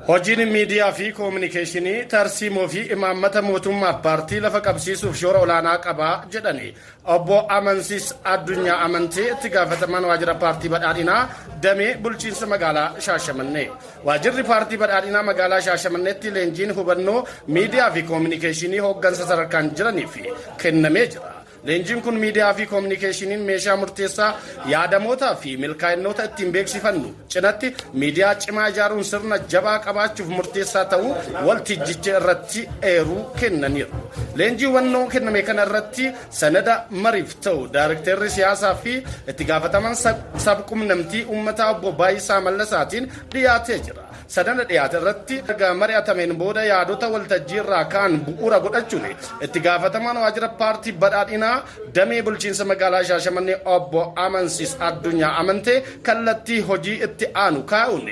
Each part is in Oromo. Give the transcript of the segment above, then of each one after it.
Hojiin miidiyaa fi koominikeeshinii tarsiimoo fi imaammata mootummaaf paartii lafa qabsiisuuf shoora olaanaa qaba jedhani obbo Amansiis Addunyaa Amantee, itti gaafatamaan waajjira Paartii Badhaadhinaa damee bulchiinsa magaalaa Shaashamannee. Waajjirri Paartii Badhaadhinaa magaalaa Shaashamanneetti leenjiin hubannoo miidiyaa fi koominikeeshinii hooggansa sadarkaan jiraniif kennamee jira. Leenjiin kun miidiyaa fi koominikeeshiniin meeshaa murteessaa yaadamootaa fi milkaa'innoota ittiin beeksifannu cinatti miidiyaa cimaa ijaaruun sirna jabaa qabaachuuf murteessaa ta'uu waltajjicha irratti eeruu kennaniiru. Leenjii hubannoo kenname kana irratti sanada mariif ta'u daarektarri siyaasaa fi itti gaafataman sabquunnamtii uummataa obbo Baayisaa Mallasaatiin dhiyaatee jira. Sanada dhiyaate irratti erga mari'atameen booda yaadota waltajjii irraa ka'an bu'uura godhachuun itti gaafatamaan waajjira Paartii Badhaadhinaa damee bulchiinsa magaalaa Shaashamannee obbo Amansiis Addunyaa Amantee kallattii hojii itti aanu kaa'uun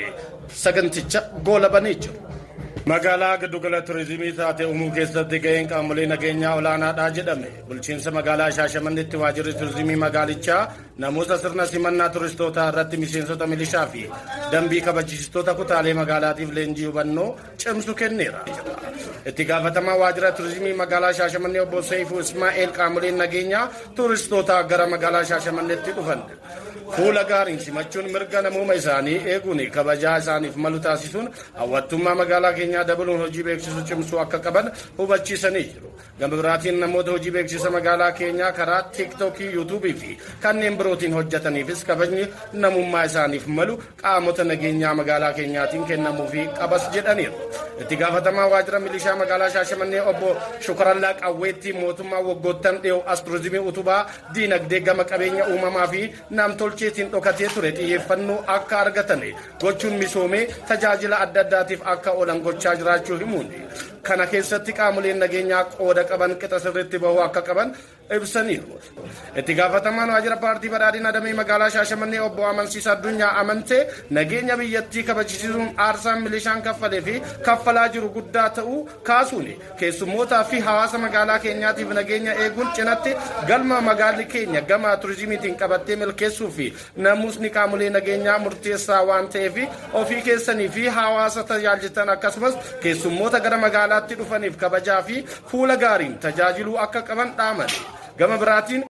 saganticha goolabanii jiru. Magaalaa giddugala turizimii taate uumuu keessatti gaheen qaamolee nageenyaa olaanaadha jedhame. Bulchiinsa magaalaa Shaashamanneetti waajjirri turizimii magaalichaa namoota sirna simannaa turistootaa irratti miseensota milishaa fi dambii kabachiistoota kutaalee magaalaatiif leenjii hubannoo cimsu kenneera. Itti gaafatamaa waajjira turizimii magaalaa Shaashamannee obbo Seifuu Ismaa'eel qaamoleen nageenyaa turistoota gara magaalaa Shaashamanneetti dhufan fuula gaariin simachuun, mirga namooma isaanii eeguun, kabajaa isaaniif malu taasisuun hawwattummaa magaalaa keenyaa dabaluun hojii beeksisuu cimsuu akka qaban hubachiisanii jiru. Gama biraatiin namoota hojii beeksisa magaalaa keenyaa karaa Tiiktookii, Yuutuubii fi kanneen birootiin hojjetaniifis kabajni namummaa isaaniif malu qaamota nageenyaa magaalaa keenyaatiin kennamuufii qabas jedhaniiru. Itti gaafatamaa waajjira milishaa magaalaa Shaashamannee obbo Shukarallaa Qawweetti mootummaa waggoottan dhiyoo as turizimii utubaa diinagdee gama qabeenya uumamaa fi namtolcheetiin dhokatee ture xiyyeeffannoo akka argatan gochuun misoomee tajaajila adda addaatiif akka oolan gochaa jiraachuu himuun, kana keessatti qaamoleen nageenyaa qooda qaban qixa sirriitti bahuu akka qaban ibsaniiru. Itti gaafatamaan waajjira Paartii Badhaadhina damee magaalaa Shaashamannee obbo Amansiisa Addunyaa Amantee nageenya biyyattii kabajisiisuun aarsaan milishaan kaffalee fi kaffalaa jiru guddaa ta'uu kaasuun, keessummootaa fi hawaasa magaalaa keenyaatiif nageenya eeguun cinatti galma magaalli keenya gama turizimiitiin qabattee milkeessuu fi namusni qaamolee nageenyaa murteessaa waan ta'eef, ofii keessanii fi hawaasa tajaajiltan akkasumas keessummoota gara magaalaatti dhufaniif kabajaa fi fuula gaariin tajaajiluu akka qaban dhaaman. Gama biraatiin.